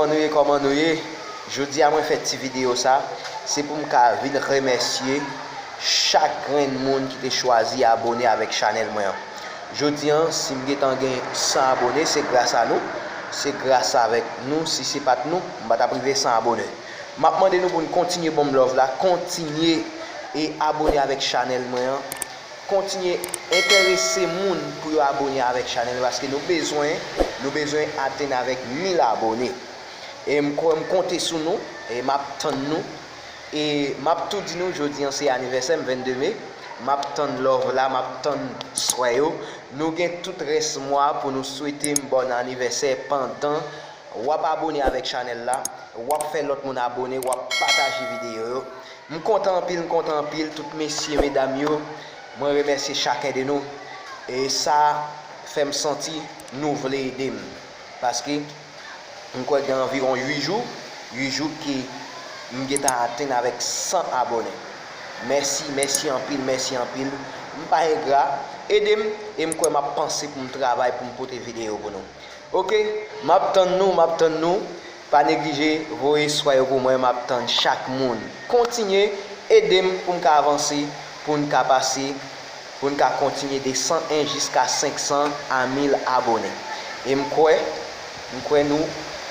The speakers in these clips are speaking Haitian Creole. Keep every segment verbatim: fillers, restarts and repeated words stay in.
Nou ye, kòman nou ye? Jodi a mwen fè ti videyo sa, se pou m ka vin remèsye chak grenn moun ki te chwazi abone avèk chanèl mwen an. Jodi an, si m gentan gen san abone, se gras a nou, se gras avèk nou, si se pa t nou, m pa t ap rive san abone. M ap mande nou pou n kontinye ban m love la, kontinye e abone avèk chanèl mwen an, kontinye enterese moun pou yo abone avèk chanèl, paske nou bezwen, nou bezwen atenn avèk mil abone. E m kwè m konte sou nou, e m ap tann nou. E m ap tou di nou, jodi an se anivèsè m, vennde me. M ap tann love la, m ap tann swè yo. Nou gen tout rès mwa pou nou swete m bòn anivèsè pandan w ap abone avèk chanèl la, w ap fè lòt moun abone, w ap pataje videyo yo. M kontan anpil, m kontan anpil, tout mesye, medam yo. Mwen remèsye chaken de nou. E sa fè m santi nou vle ede m. Paske m kwè gen anviwon uit jou, uit jou ke m gentan atenn avèk san abone. Mèsi, mèsi anpil, mèsi anpil. M pa engra, ede m, e m kwè m ap panse pou m travay, pou m pote videyo pou nou. Oke, m ap tann nou, m ap tann nou. Pa neglije voye swè yo pou mwen, m ap tann chak moun. Kontinye ede m pou m ka avanse, pou n ka pase, pou n ka kontinye de san en jiska senk san a mil abone. E m kwè, m kwè nou,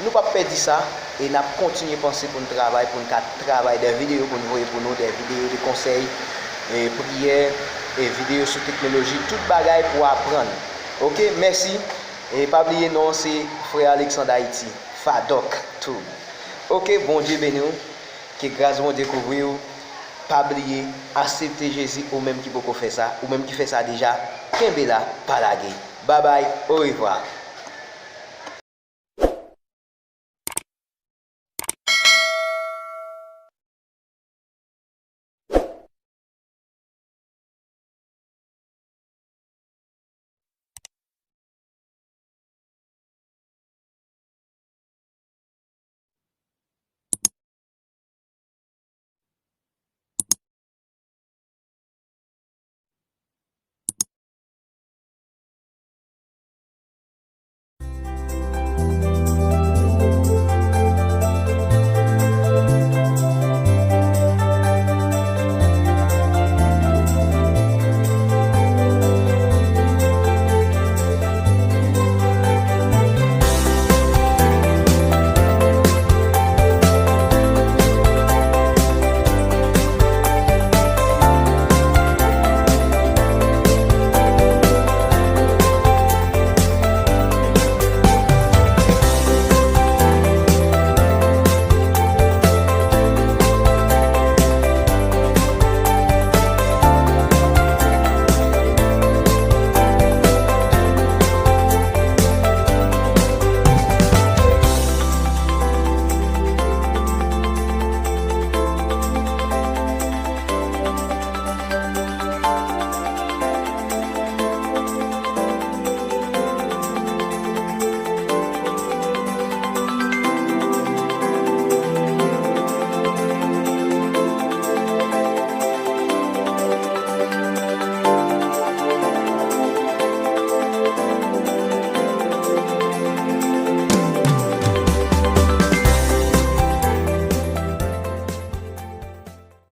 nou p ap pèdi sa, e n ap kontinye panse pou n travay, pou n ka travay de videyo pou n voye pou nou, de videyo de konsèy, e priyè, e videyo sou teknoloji, tout bagay pou aprann. Oke, mèsi. E pa bliye non, se Frè Alexandre Haïti, Fadok Tube. Oke, Bondye beni w. Ke gras Bondye kouvri w. Pa bliye, aksepte Jezi, ou menm ki poko fè sa, ou menm ki fè sa deja, kenbe la, pa lage. Babay, orevwa.